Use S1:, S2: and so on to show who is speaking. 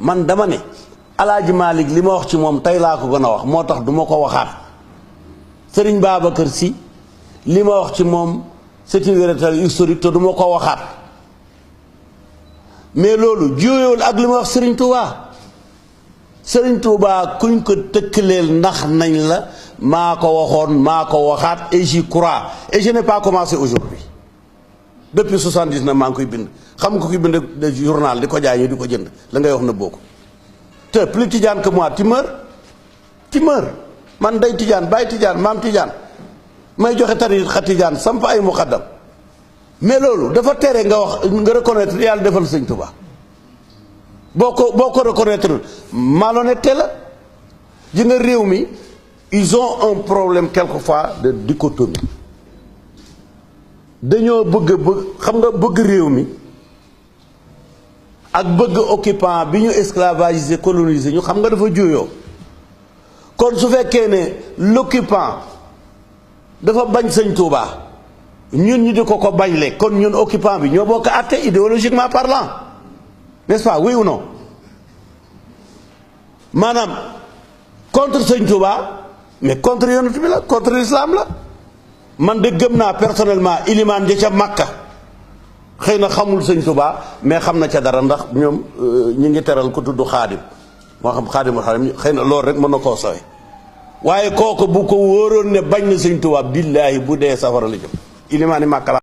S1: man dama ne Alaaji Malick li ma wax ci moom tey laa ko gën a wax moo tax du ma ko waxaat Serigne Babacar Sy li ma wax ci moom c'est une vérité historique te du ma ko waxaat mais loolu jooyool ak li ma wax Serigne Touba kuñ ko tëkkaleel ndax nañ la maa ko waxoon maa ko waxaat et j'y crois et je n'ai pas commencé aujourd'hui depuis 79 maa ngi koy bind xam nga ko koy bind de journal di ko jaay ñu di ko jënd la ngay wax na boo ko te plus tijaan que moi tu meurs man day tijaan bàyyi tijaan maam tijaan may joxe tari xa tijaan samp ay muqaddam mais loolu dafa tere nga wax nga reconnaître yàlla defal Sëñ Touba boo ko reconnaître malhonnêteté la ji nga réew mi ils ont un problème quelquefois de dichotomie dañoo bëgg xam nga bëgg réew mi ak bëgg occupant bi ñu esclavagisé colonisé ñu xam nga dafa juyoo kon su fekkee ne l'occupant dafa bañ Sëñ Touba ñun ñu di ko bañle kon ñun occupant bi ñoo bokk àtte idéologiquement parlant n'est-ce pas oui ou non maanaam contre Sëñ Touba mais contre yonent bi la contre l'islam la man de gëm naa personnellement ilimaan ja ca Makka xëy na xamul Sëñ Touba mais xam na ca dara ndax ñoom ñi ngi teral ku tudd xaadim moo xam xaadimul xaadim xëy na loolu rek mën na koo sawe waaye kooku bu ko wóoroon ne bañ na Sëñ Touba billaahi bu dee safara la jëm ilimaani Makka la